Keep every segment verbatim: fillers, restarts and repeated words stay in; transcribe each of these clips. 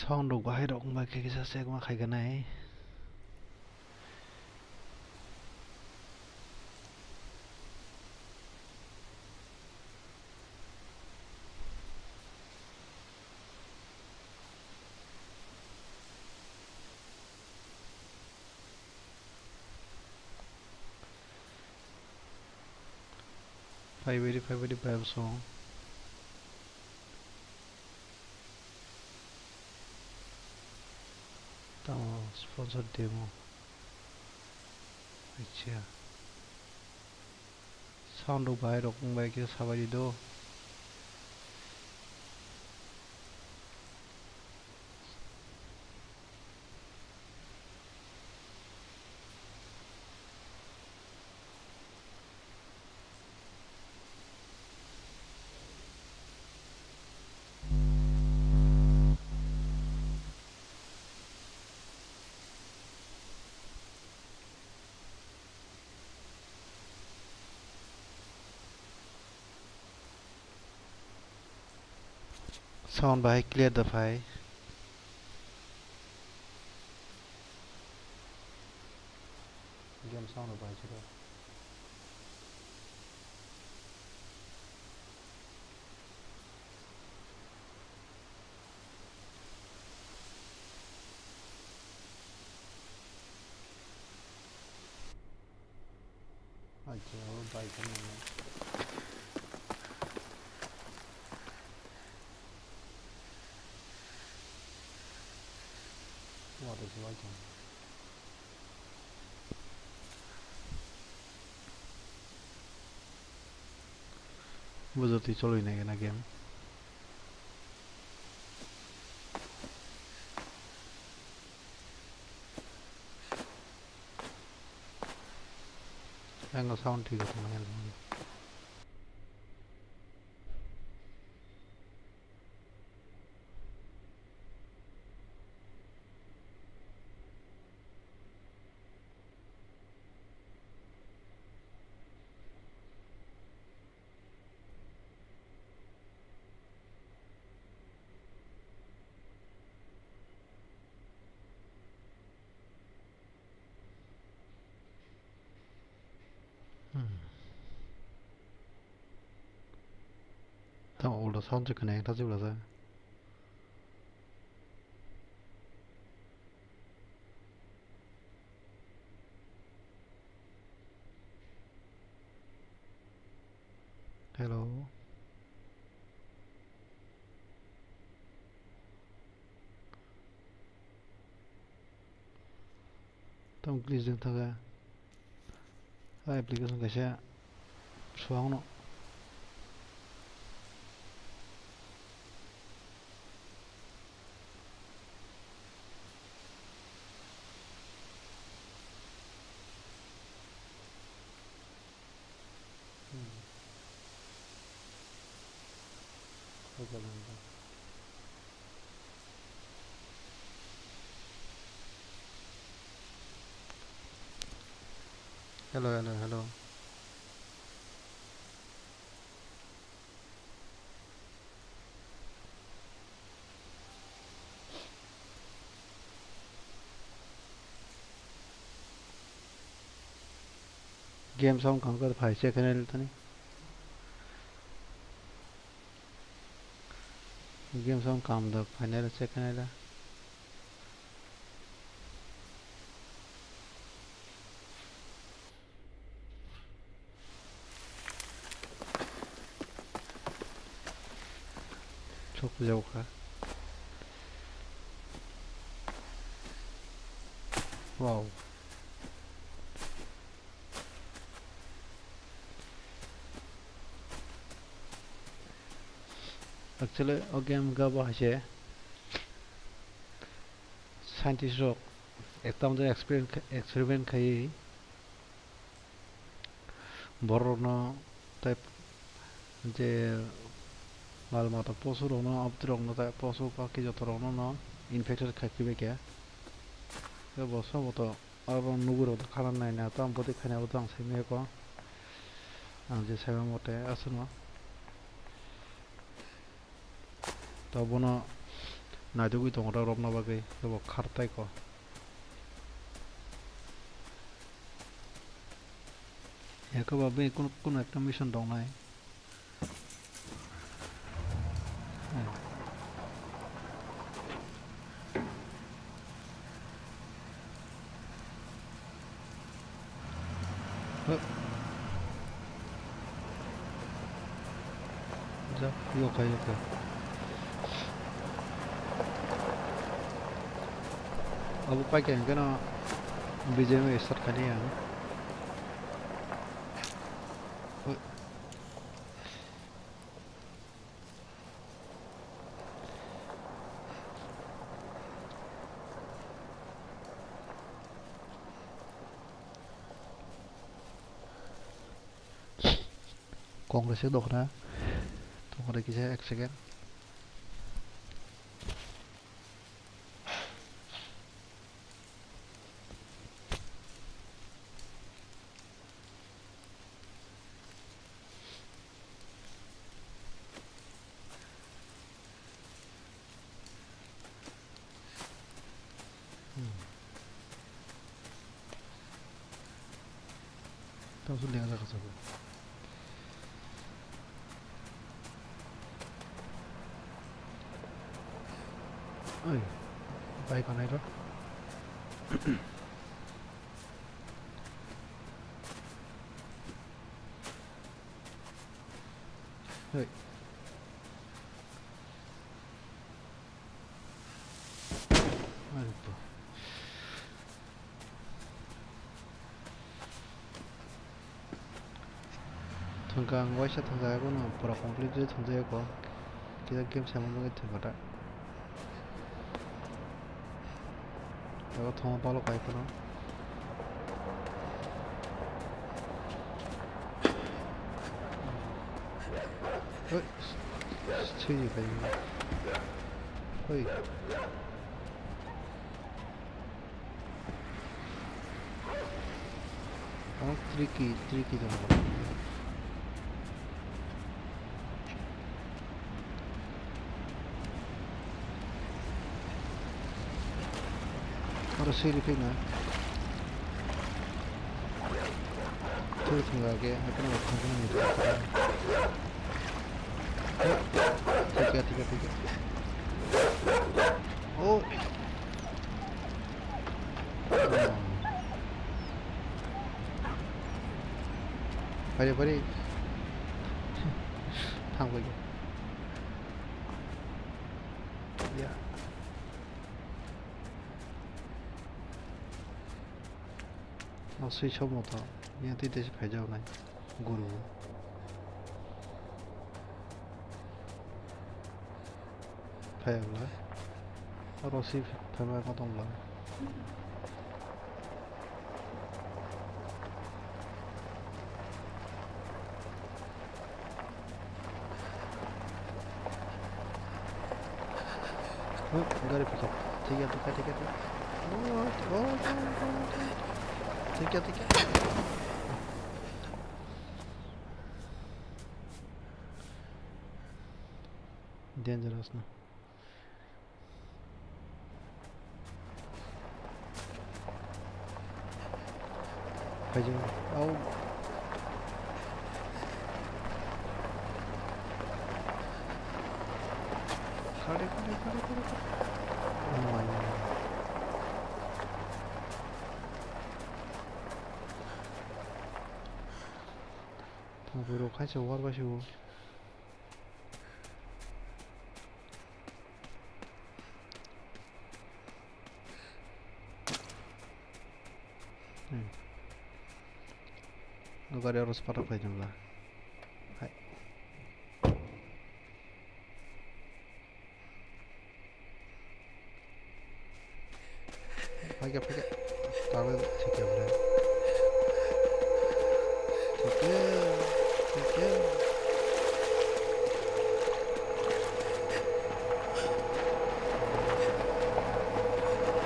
Sound rok bahai rok wngma khe kisa check ma khai khe nai. Phaibaidi phaibaidi vibe song. Tamo sponsor demo. Acha. Sound rok bahai rok wngbai khe sabaidi do. Sound bahai clear da phai. Game sound bahai chiro. Acha, o bai khe nang. What is welcome? Bujotwi choloi nai gana game. Ang sound thik tong nai. Hmm. Tamo ulta sound se khwnai thajibla sa. Hello. Tamo glitch wng thangkha. A application kaisa swangno. Hmm. Hello, hello, hello. Game sound kam kar phai se khenai tani. Game sound kam da final se khenai da. Chok jau kha. Wow. Actually, o game ga bo hai se scientist rok ekta mother experiment, experiment khaiwi borokno tai je mal mata posu rokno, abdi rokno tai posu pakhi joto rokno no infected khai khibai khe. Bo soboto aro nugu rok khana nai na to bwtwi khaina bo to ang sai maya kho. Ang je sai mate aswkno. To bono naitugwi tongo da romna bagwi, abo khartai ko. Yakoba bai kun, kun ekta mission tongnai. Huh. Ja, yoka, yoka. Abo paikha hwnkhe no B G M start khainai ang. Huh. Congress se dokhna. Tongkha kisa ek second. Hmm. Tamo song lengjak kha sabo. Oi, bike anai rw. Hei. Aduh. Thwngkha ang waisa thwngjak, abo no pura complete thwngjak ko. Kisa game saimano bagwi thwngkha ta. Abo thwngma palo kai phano. Hoi. Sui kai. Hoi. Ang tricky, tricky dong. Oro siri phina. Thwi thwnga khe, haikhe no thwng phano ni thwng. Thika, thika, thika. Oh. Pari, pari. Thang bai. Ya. O sui somo to. Yang twi twi se phai jak nai. Guru. Phai wngla. Oro si phai ma tong la. Oh, gari pickup. Thik ya, thik ya, thik ya, thik ya. Oh, oh, oh, oh, oh. Thik ya, thik ya. Dangerous na. Phaijak. Au. Khare, khare, khare, khare, khare. Oh my God. Thangphuru khaisa war bai se o. Hmm. O gari oro spot rok khlai tongla. Hai. Phaikha, phaikha. Tabuk thikya bwle. Thikya, thikya.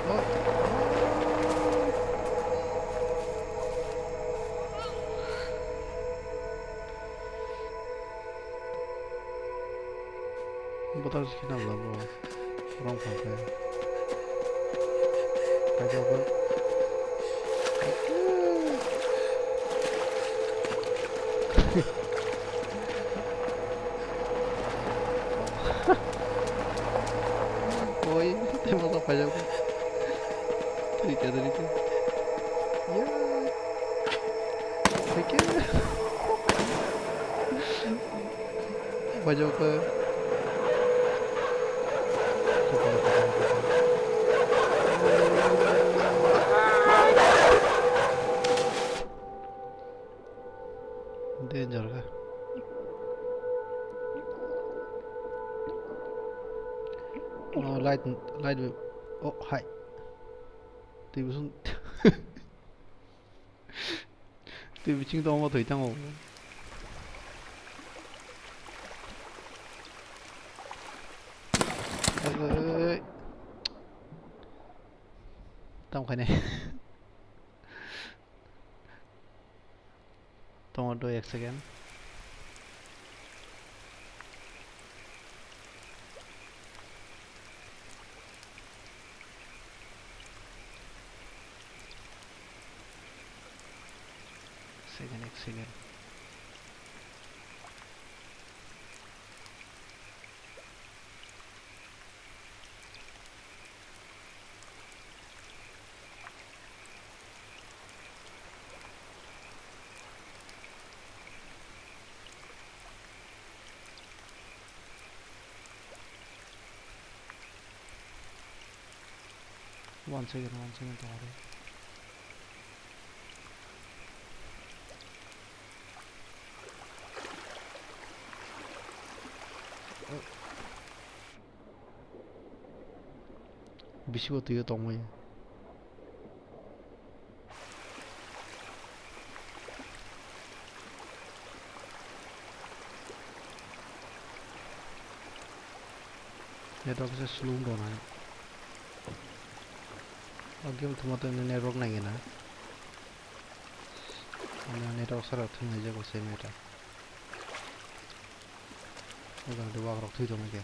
Oh. Bothar se khe nang la bo. Wrong pha khe. Kaisa bo. Oi, tei masa paijak. Tei kya tei kya. Ya. Tei kya. Paijak. Danger kha. Oh, light, light. Oh, hai. Twi bising. Twi bising tongo thwi tango. Oi. Tam khainai. Tongo do ek second. Second, ek second. One second, one second, tongo re. Bisi bo twi o tongmaya. Network se slow tongnai. O game thwngma tongni network nai gana. Network sara thwngnaijak bo se meta. O jaga de wakrok thwi tongmani khe.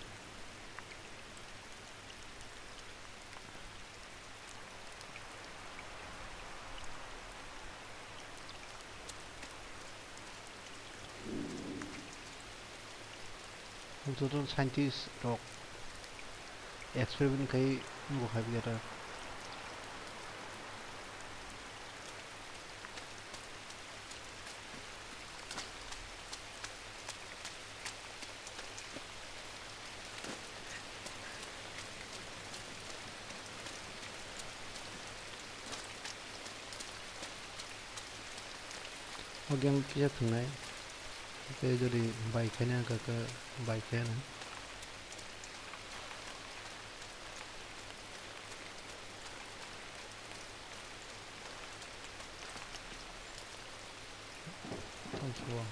Joto scientist rok experiment khai nugo khai biya ta. O game kisa thwngnai, tei jodi bai khaina wngkha khe bai khaina. Tongsuo.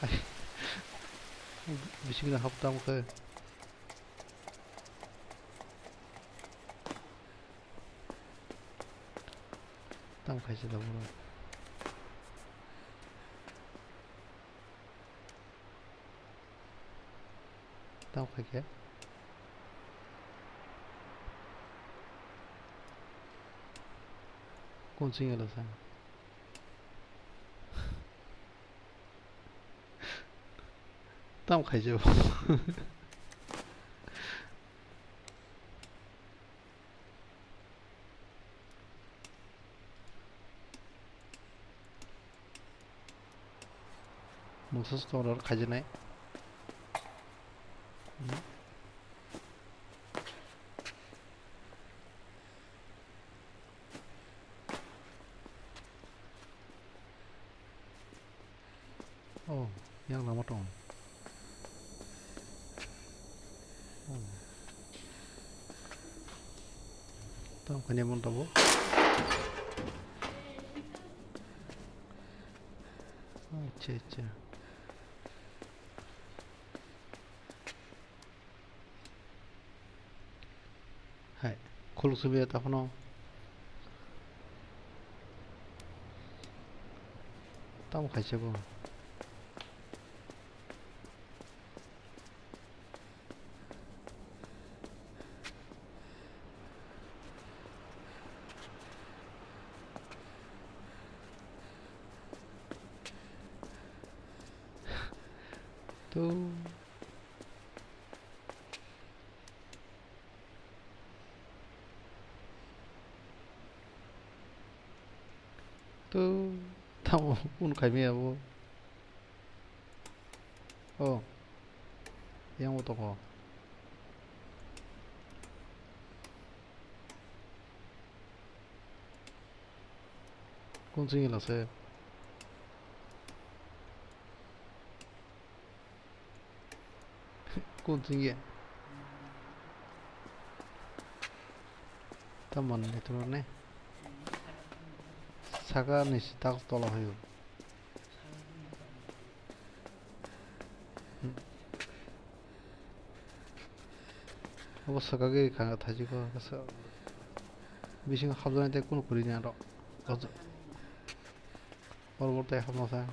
Ai. Bisikno haptam khe. Tam khaisa da boro. Tam khaikhe. Konsing elo sa. Tam khaijao. Mungsa se tongo oro khaijaknai. Oh, yang lama tong. Oh. Tamo khaini mon tabo. Acha, acha. Hai, khuluk subiya taphano. Tamo khaisa bo. Tu. Tu. Tamo un khai maya bo. Oh. Yang bo tongo. Kun sing la se. Kun sing ye. Tamon ni tro ne. Saka ni si tak tola hayu. Obo swkagwi kha thaijikgo, bisingo hapjaknai tei kunu kwrwini aro. Oro bo tei hapma sa.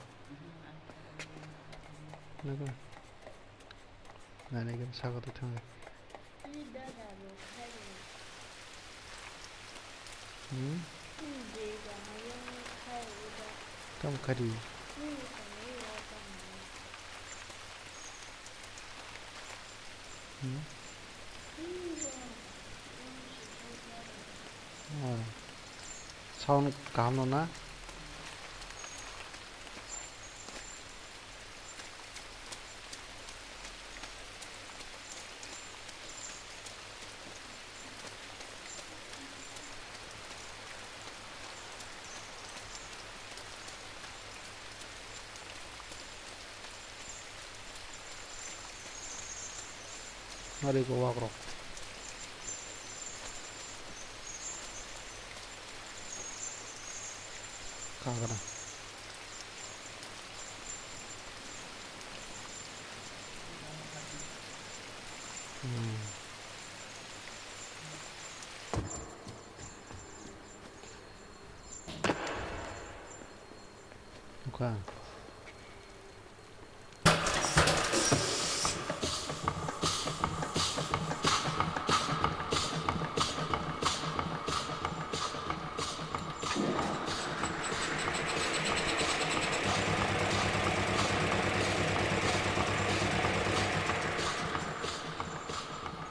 Nai, nai, nai, saka twi thangwi. Hmm? Tamo kari. Hmm? Oh. Sound kaham no na? Ari ko wakrok. Kagra. Hmm. Wngkha.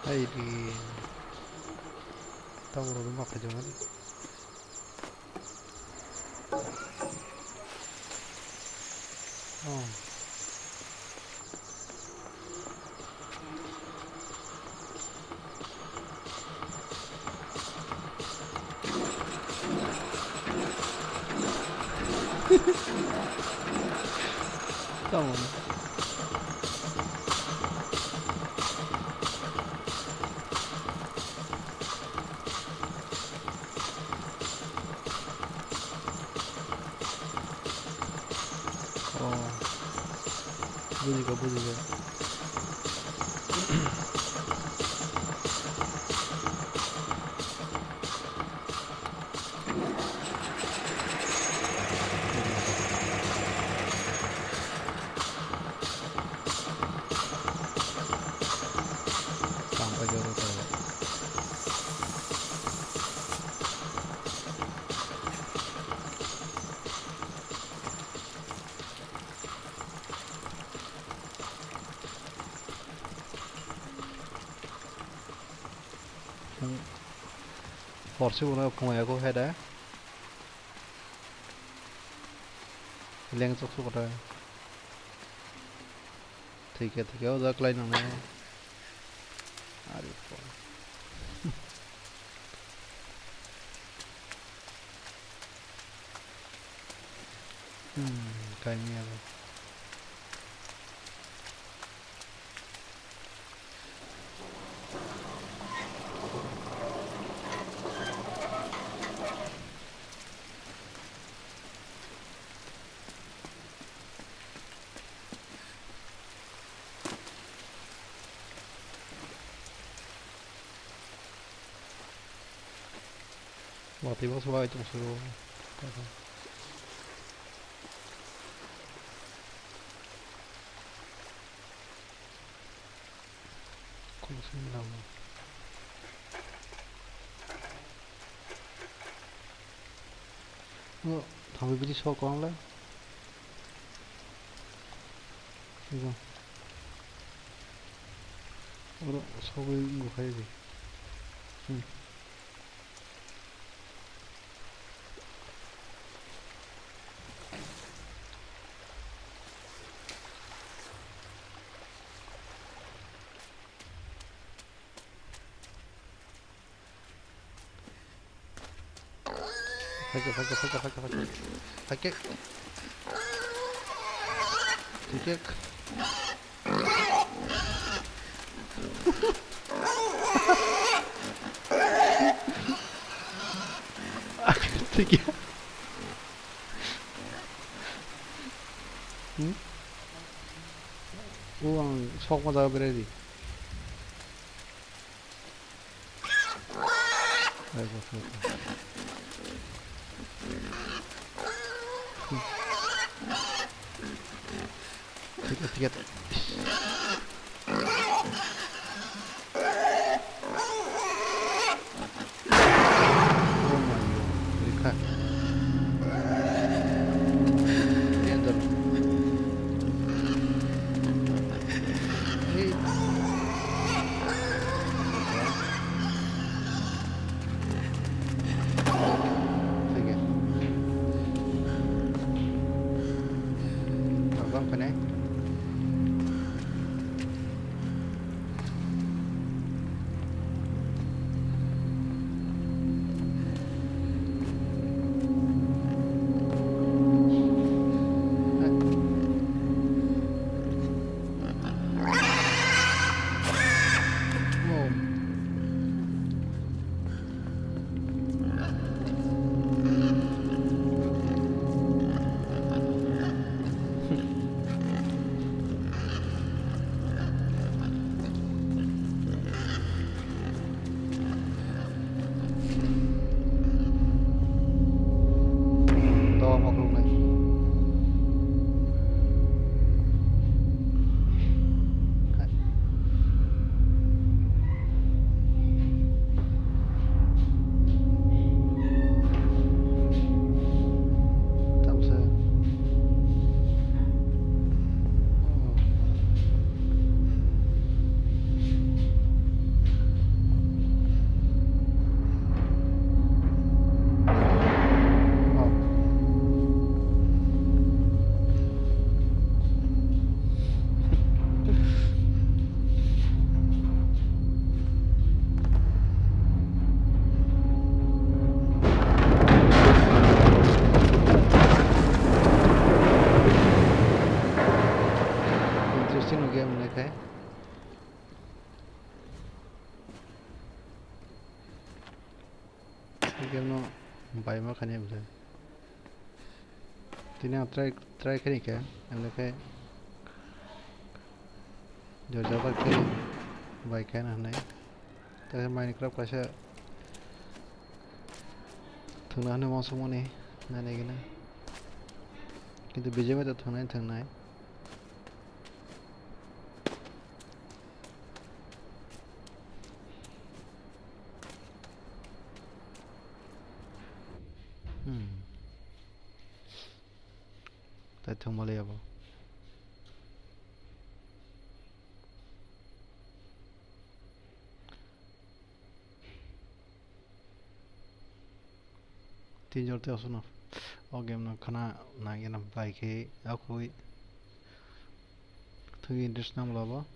Hai di. Tamo rwgwi ma khaijak mani. Oh. Come on. Oh, bujigo, bujigo. Tang paijak rw tongo. Hor se bono phungo yago hai da. Leng chok chok da. Thwikha, thwikha, o jaga kwlai nang nai. Ari pho. Hmm, kaimia bo. Watwi baksa bai tong sio. O, thangwi bini sok kwrwng le. Ego. Oro sogwi wngkha edi. Hmm. Phaikhe, phaikhe, phaikhe, phaikhe, phaikhe. Phaikhe. Thikhe. Thikhe. Hmm? O ang sok ma jaga berai di. Tiket, tiket. Oh my God, rikha. Danger. Hey. Sige. Abang kene. Doa mokluknai. Tamsa. Interesting game wngkha. Game no bai ma khani bwle. Tini ang try, try khe ni khe, ang khe jorjaba khe bai khe na hinwi. Tei Minecraft kaisa thwngna hinwi uansukmani nai nai gana. Kintu B G M to thwngnai thwngnai. Hmm. Tai thwngmali abo. Tin jor tei aswkno o game no khwna nangya na bai khe akhoi thwngwi interest nang labo.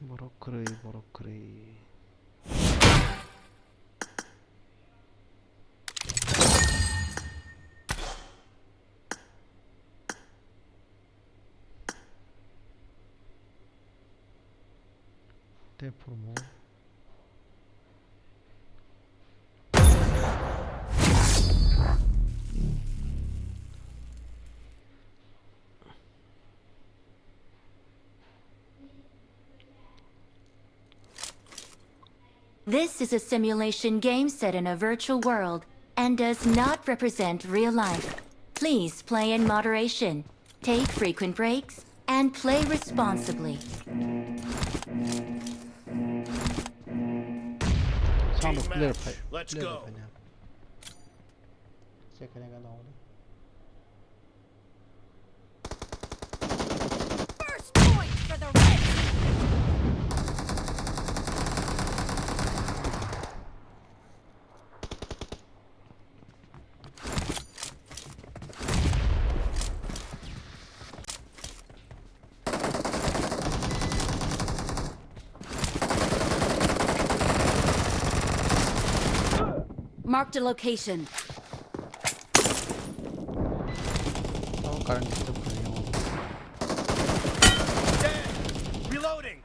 Borok kwrwi, borok kwrwi. Save for more. This is a simulation game set in a virtual world and does not represent real life. Please play in moderation, take frequent breaks, and play responsibly. Sound of clear play. Let's go. Check kare ga dong. First point for the red team. Marked a location. Oh, current disturb kar raha hai. Dead. Reloading.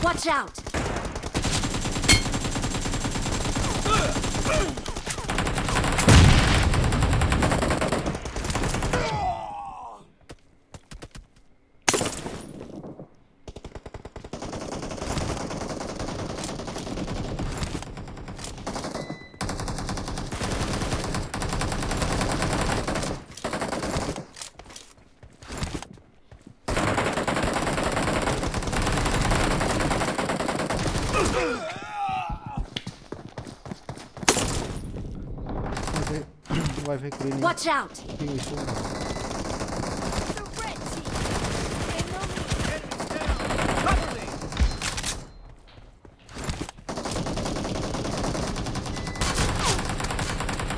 Watch out! Wifi, wifi cleaning. Watch out! Ping issue. The red team in the lead. Enemies down! Cover me!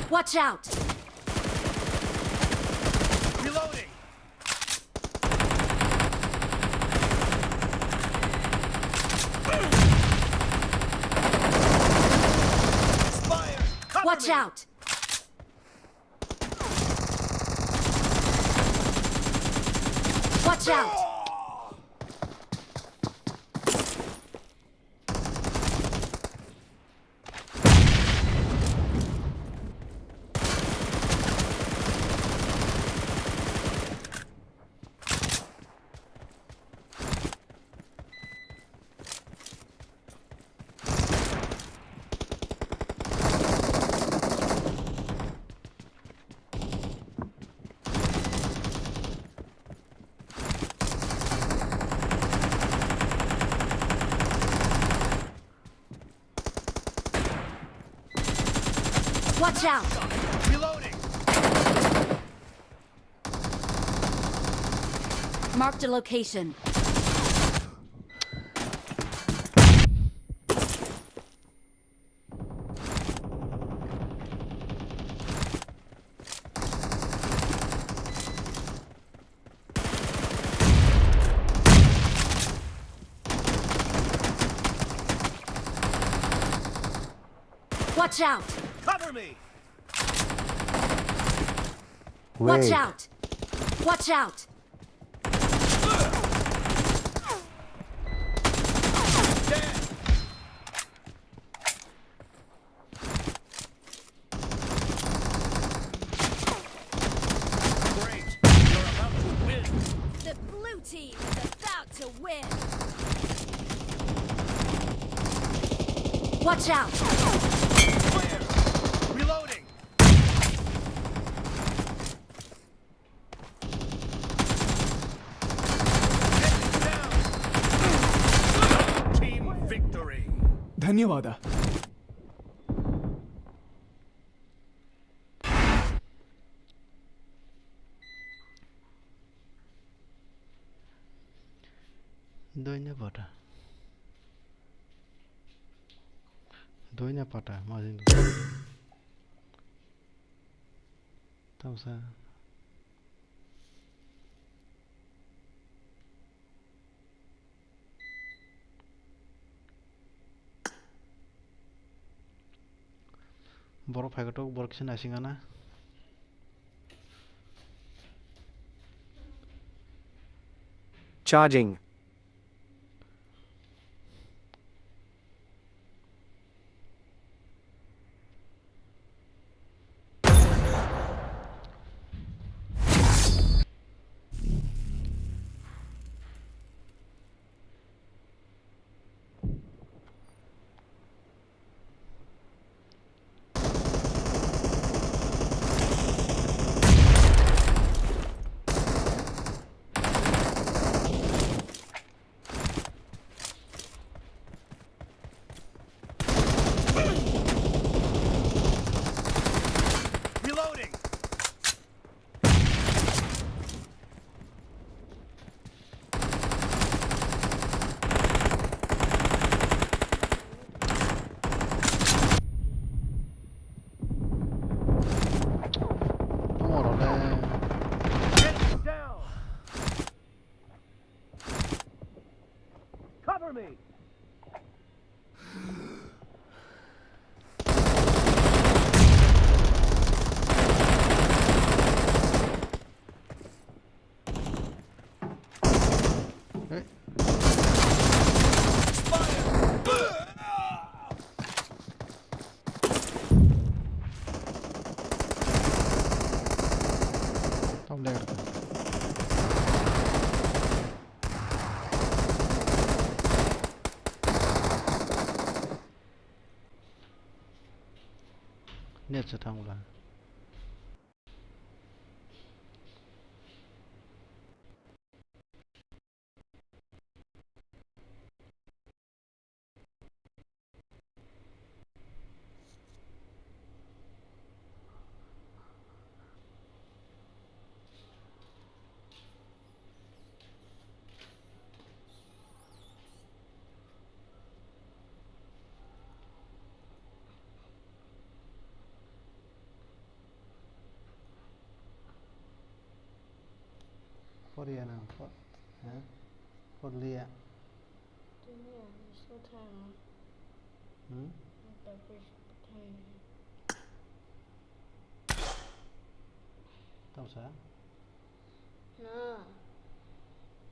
Watch out! Reloading! Fire! Cover me! Watch out! Watch out! Watch out! Reloading! Marked a location. Watch out! Cover me! Watch out! Watch out! Great. You're about to win. The blue team is about to win. Watch out! Clear! Reloading! Get down! Team victory! ಧನ್ಯವಾದ. Doina pata. Doina pata, majin. Tamsa. Borok phaikhe tok, borok kisa naising ana. Charging. Reloading. Enemy down. Cover me. Hey. Tam der. Net se thang ula. Poriya nang, po-, ha? Porliya. Tini ang so thang. Hmm? Tapos thang. Tausa? Na,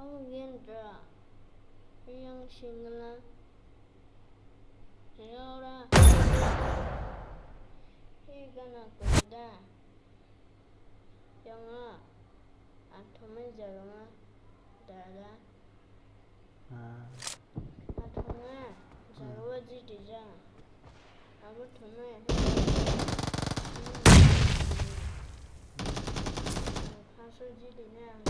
abo gendra yang singla. Yora. Hi gana kuda. Yanga. Athomai jarama. Dada. Ah. Athomai. Jarwa jiti ja. Abo thumai. Haso jiti ne ang.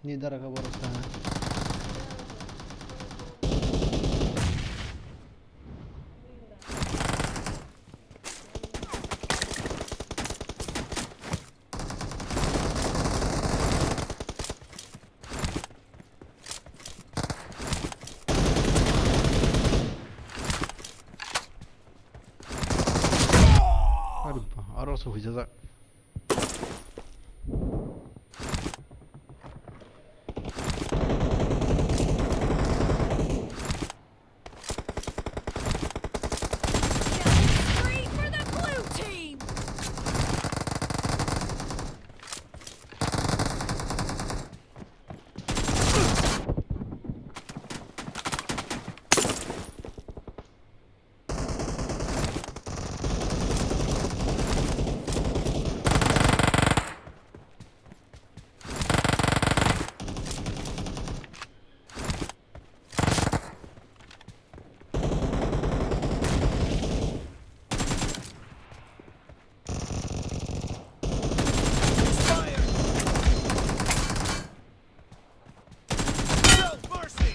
Ni dara ka borok sa. Ari ba, aro se huijajak. Killing spree for the blue team! Fire! No mercy!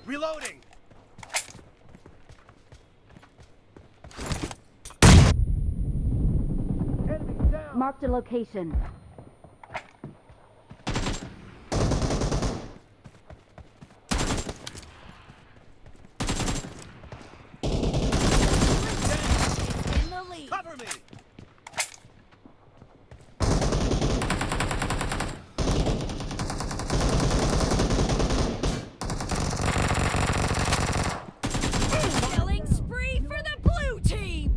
Reloading! Enemy down! Marked a location. Killing spree for the blue team!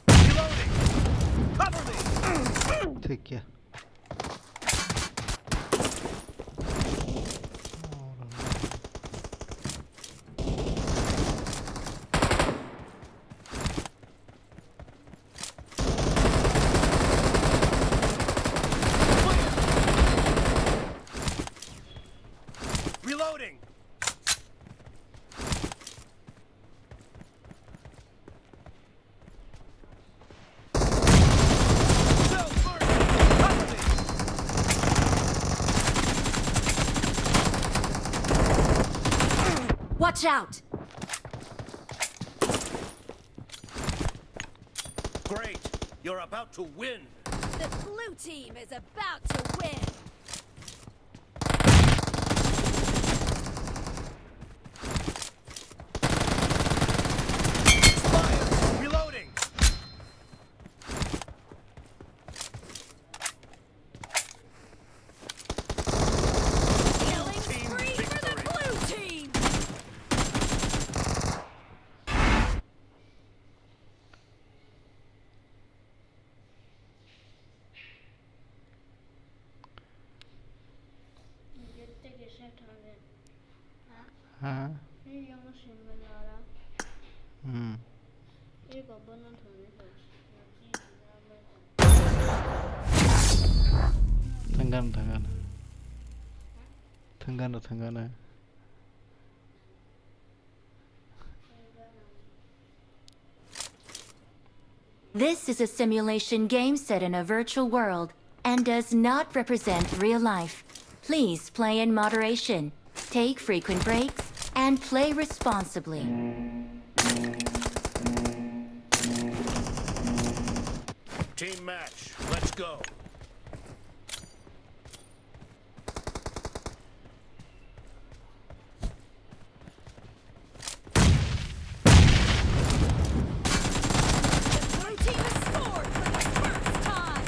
Reloading! Cover me! Thik ya. Reloading! Watch out! Great! You're about to win! The blue team is about to win! Fire! Reloading! Killing spree for the blue team! Ha? Hmm. Thangano, thangano. Thangano, thangano. This is a simulation game set in a virtual world and does not represent real life. Please play in moderation, take frequent breaks, and play responsibly. Team match, let's go. The blue team has scored for the first time.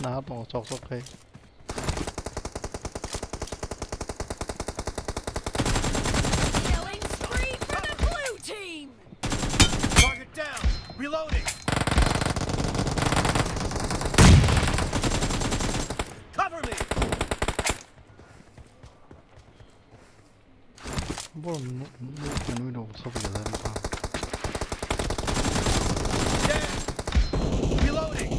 Naha tongo chok chok khe. Killing spree for the blue team! Target down! Reloading! Cover me! Borok nuk, nuk, nuknwi rok sophi kha jani pha. Reloading.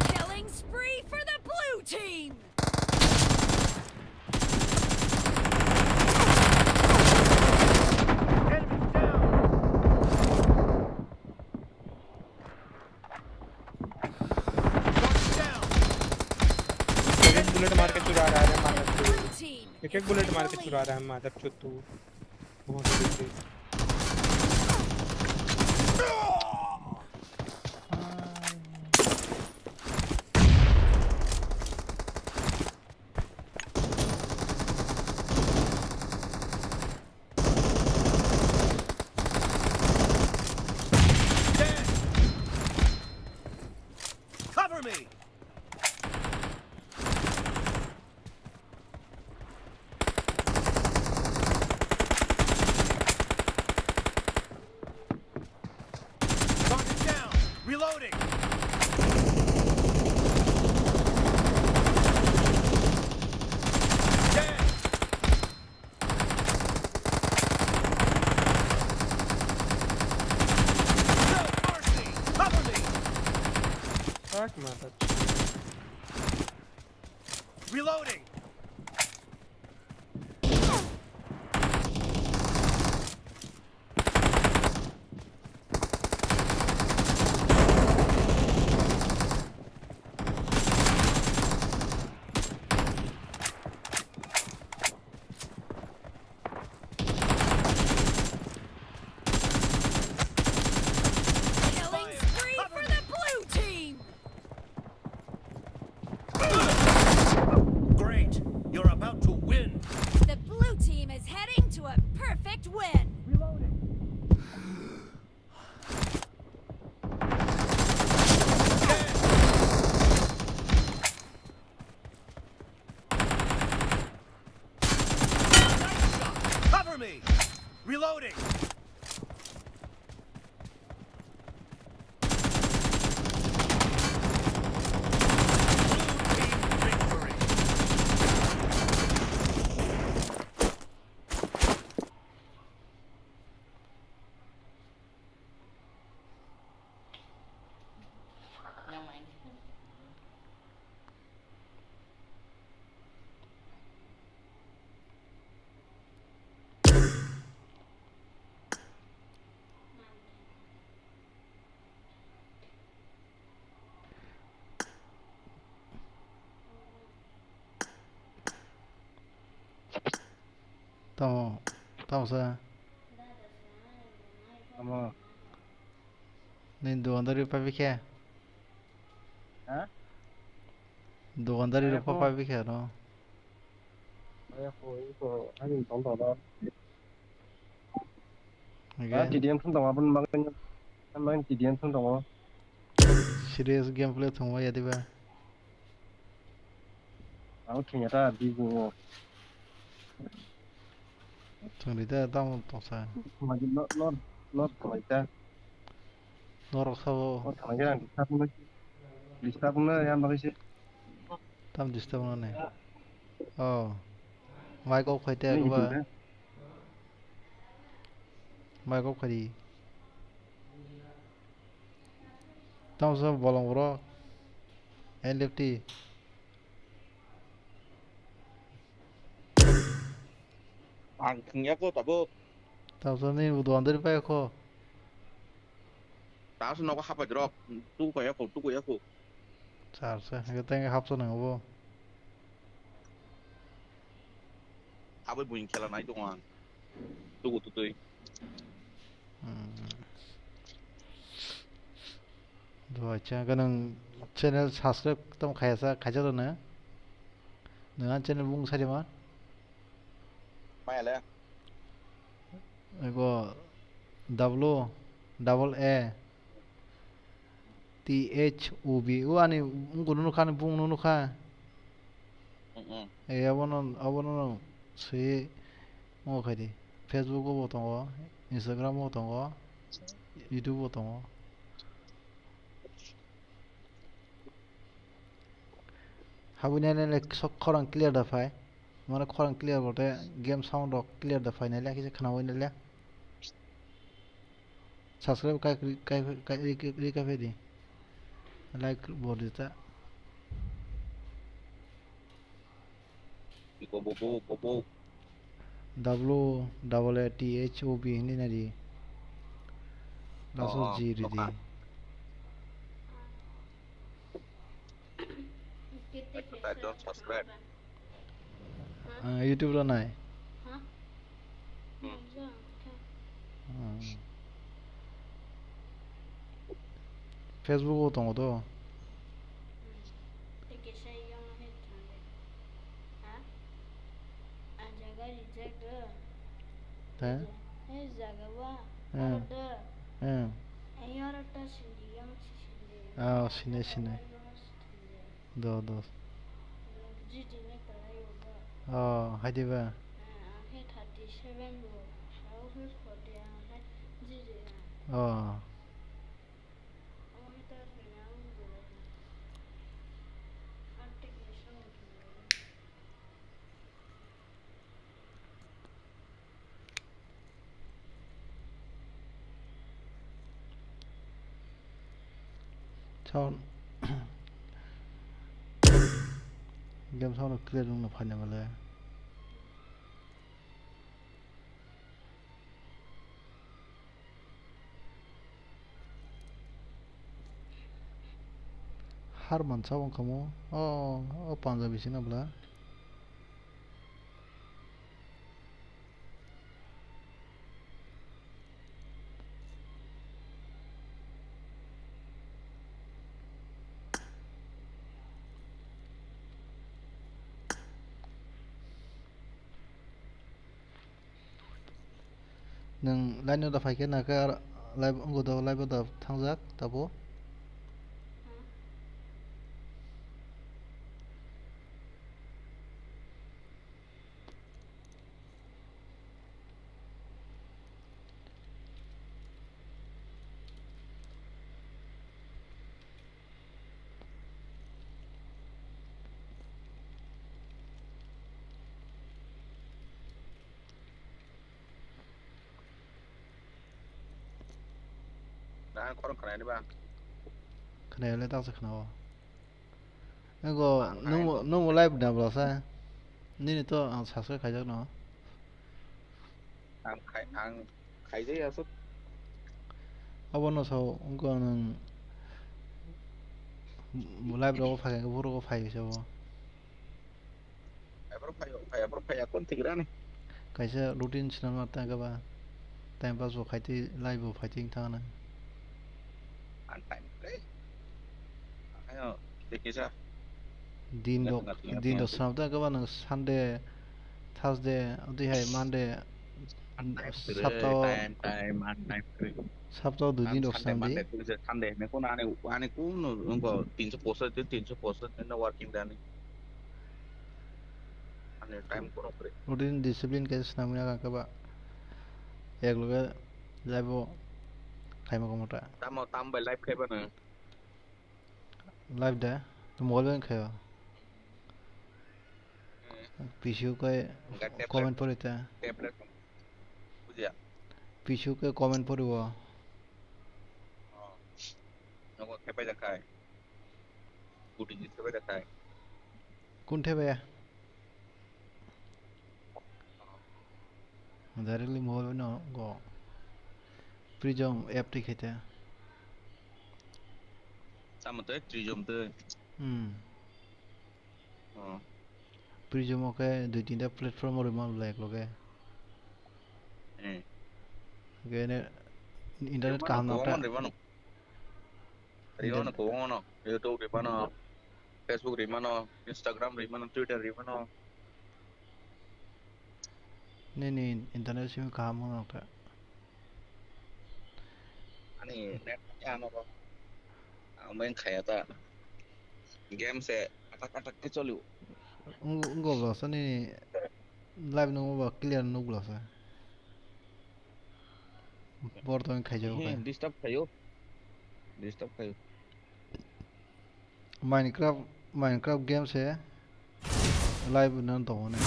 Killing spree for the blue team! Enemy down! Target down! एक एक बुलेट मार के चुरा रहा है, मादरचोद। Blue team एक एक is बुलेट मार के winning. चुरा रहा है, मादरचोद तू। बहुत ही Cover me! Reloading. Killing spree for the blue team! Great! You're about to win! The blue team is heading to a perfect win! Reloading! Cover me! Reloading! Blue team victory! Tamo, tamo sa. Tamo. Nini dukandari papi khe? Ha? Dukandari rok papi khe no? Aya ko, iko, ani tong tong do. Again. Ah, T D M thum tongo, aboni bagwi, aboni bagwi T D M thum tongo. Serious gameplay thwngma ya diba? Ang thwngya ta, busy o. Thwngdi ta, tamo tongsa. Thwngdi, no, no, no, thwngdi ta. Norok sabo. O thwngdi, ang disturb no, disturb no, yang bagwi se. Tam disturb no ne. Oh. Mic off khai te. Nini ba? Hitung te? Mic off khai di. Tamo sa bolong borok. N L F T. Ang thwngya ko tabuk. Tamo sa ni bo dogan dari pai ko. Tamo sa nogo hapai rok. Tu ko ya ko, tu ko ya ko. Char sa, hingke teng hapsa nang bo. Abo buini khela nai tongo ang. Tugu tutui. Hmm. Do acha, ganang channel subscribe tamo khaisa, khaisa do na? Nang channel bung sari ma? Maya le? Ego W, double A. T H O B. O ani wngkunu nukha, ani bung no nukha. Mm, mm. E, abono, abono swi mo khaidi. Facebook o bo tongo, Instagram o tongo, YouTube o tongo. Habwi nai nai le sok khorang clear da phai. Mane khorang clear bo tei game sound rok clear da phai nai le, kisa khwnawi nai le. Subscribe kai, kai, kai, ri, ri, kai phai di. Like bo di ta. Iko bobo, bobo. W double A T H O B hindi na di. Laso oh, G di di. Like, don't subscribe. Ah, YouTube ro nai. Ha? Hmm. Hmm. Facebook o tongo to. Hmm. Tei kisa yang he thangde. Ha? A jaga reject do. He? He jaga wa. Hmm. Aro do. Hmm. Ayara ta sindi yang sindi. Ah, sini, sini. Do, do. Oh, hai diba? Oh. Chao. Game sound clear wngna phaina bale. Har mansa wngkha mo. O, o Punjabi sina bwla. Nwng line no da phaikhe nakhe ar live wngkha do, live o da thangjak tabo. Ang khorang khwnai ni ba? Khwnai le taksa khwnao. Ego, ang nung, nung live da bwlasa. Nini to ang subscribe khaijak no. Ang khai, ang khaijak ya sok. Abo no sao, ego nung live rogo phai, abo rogo phai sao. Phai, phai, phai, phai, kon tigra ni. Kaisa routine swnamna tang khe ba. Time pass bo khaitwi, live bo phaitwi wng thang nang. Ang time khe. Ayo, tei kisa. Din rok, din rok swnam tang khe ba nwng Sunday, Thursday, odehe hai Monday, Saptao, time, time, ang time khe. Saptao dui din rok swnam di. Monday, Tuesday, Sunday, ne kono ani, ani kono wngkha tinso poso, tinso poso, no working day ani. Ani time kono kre. Routine discipline khe swnamwi nang khe ba. Ek loge live o khaima komo ta. Tamo, tam bai live khaiba nang? Live da, to mobile bai khaio. P C o kai comment pori ta. Tablet. Bujiya. P C o kai comment pori o. Oh. Nogo khepai da khai. Guti ji khepai da khai. Kun thebaya? Directly mobile no go. Prism app twi khaita. Tamo tei Prism tei. Hmm. Oh. Prism o khe dui tinta platform o rwma bwlai ekloge. Hmm. Khe ne internet kaham nang ta. Rwmano kwbangma no. YouTube rwmano, Facebook rwmano, Instagram rwmano, Twitter rwmano. Nini internet simi kaham wng nang ta. Ani net ya no ro. Ang bai khaya ta. Game se atak atak ke choli. Wng-, wngkha bwlasa nini live nungma ba clear nuk bwlasa. Bortoni khaijak khe. Disturb khaio. Disturb khaio. Minecraft, Minecraft game se live no tongo ne.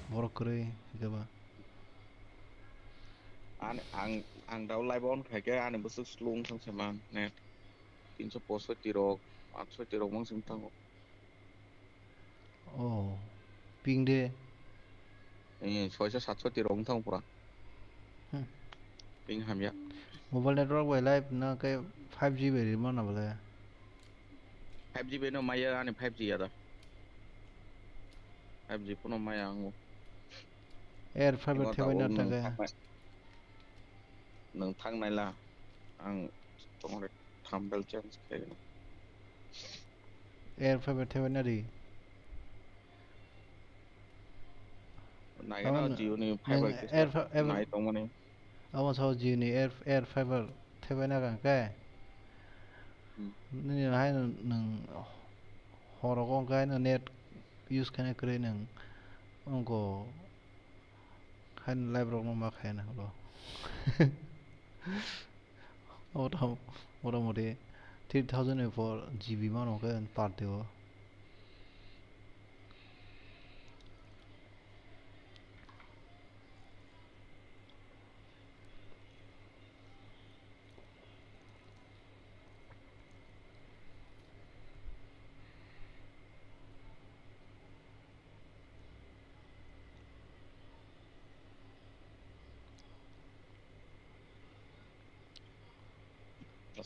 Borok kwrwi hwnkhe ba. Ani, ang, ang dao live on khaikhe ani bwswk slow wng thang se man net. Tinso posotti rok, atshotti rok mang sing thango. Oh, ping de. Eh, soisa satso tirok wng thang pura. Hmm. Ping hamya. Mobile network bai live na khe five G bai rima na bole. Five G bai no maya ani five G ya da. Five G puno maya ango. Air fiber thebwi na ta khe. Nwng thang nai la. Ang tongre thumbnail change khe. Air fiber thebwi na di. Nai no Jio ni fiber khe air fi-, air nai tongmani. Amo sao Jio ni air, air fiber thebwi na kang khe. Hmm. Nini hai nwng horo kong khe no net use khe na kwrwi nwng wngkho. Haino live rok no ma khaina bro. Mota-, motamoti three thousand ni four G B mano khe per day o.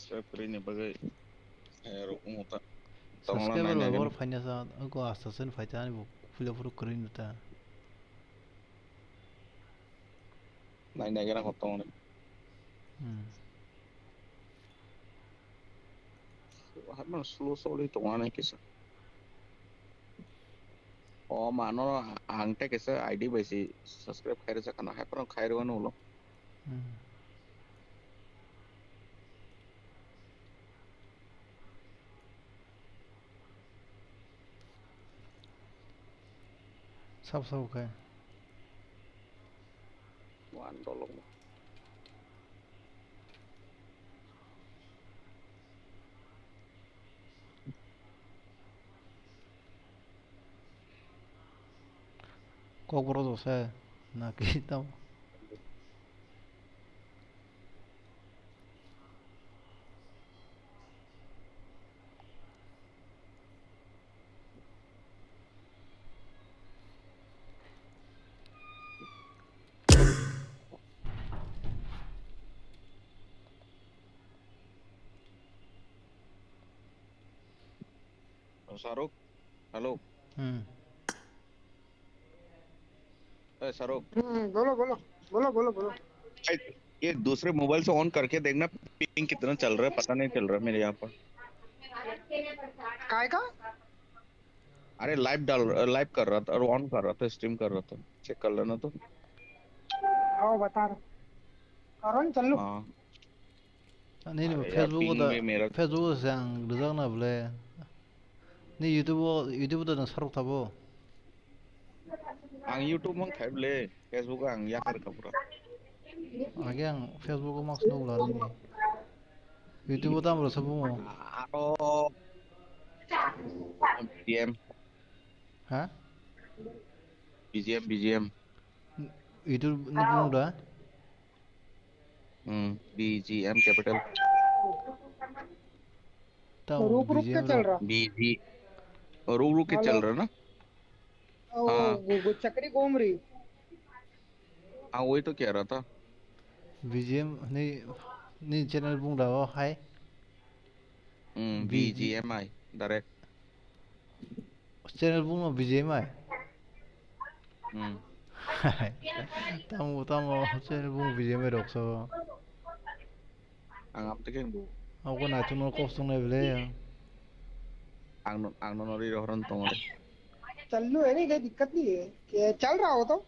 Subscribe kwrwini bagwi khairok wngkha. Tongo Subscriber nainai bai gano. Bor phaina sa, ogo asta sen phaita ani bo phila phuru kwrwi nita. Nainai gana ko tongo. Hmm. Hapma slow slow tongo ani kisa. O mano hangte kisa I D bai si subscribe khairwi sakano, hapma khairwi wano ulo. Hmm. Sab sab khe. Wan dolok. Kokborok se na ki tamo. Saruk, hello. Hmm. ए, शाहरुख। हम्म, बोलो, बोलो, बोलो, बोलो, बोलो। भाई, ये दूसरे मोबाइल से ऑन करके देखना, पिंग कितना चल रहा है, पता नहीं चल रहा मेरे यहाँ पर। काय का? अरे, लाइव डाल, लाइव कर रहा था और ऑन कर रहा था, स्ट्रीम कर रहा था, चेक कर लेना तो। आओ, बता रहा। करो ना, चल लो। हाँ। Nini bo अरे यार, Facebook पिंग da, में मेरा Facebook da se ang rijak na bole. Ni YouTube o, YouTube da nang sarok tabo. Ang YouTube mang khai bole, Facebook ang yakar ka pura. Age ang Facebook o mas nuk la nini. YouTube o tam ro sabu mo. Aro B G M. Ha? B G M, B G M. YouTube ni bung da? Hmm, B G M capital। तो रूक रूक के B G M चल रो। रहा। B G, रूक रूक के चल हेलो। रहा ना? ओ, हाँ। गो-, गो-, चक्री घूम रही। हाँ, वही तो कह रहा था। B G M नहीं, नहीं, channel बूंद रहा हो, हाय। Hmm, B G, B G M I, direct। Channel bung no B G M I. Hmm. Tamo, tamo, channel bung B G M I rok so. Ang am teke bu. Ako na chuno kok sung nai bele. Ang no, ang no nori rohron tongo de। चालू है नहीं, कोई दिक्कत नहीं है। ये चल रहा हो तो?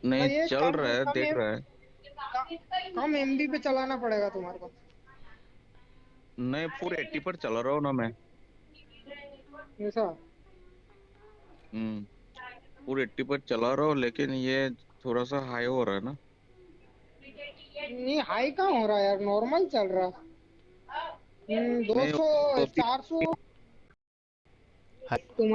नहीं, ये चल रहा है, देख रहा है। कम एमबी पे चलाना पड़ेगा तुम्हारे को। नहीं, पूरे एट्टी पर चला रहा हूँ ना मैं। ऐसा? हम्म, पूरे एट्टी पर चला रहा हूँ, लेकिन ये थोड़ा सा हाई हो रहा है ना। नहीं, हाई कहाँ हो रहा है यार, नॉर्मल चल रहा। हम्म, नहीं, दो सौ, तो चार सौ। हाय।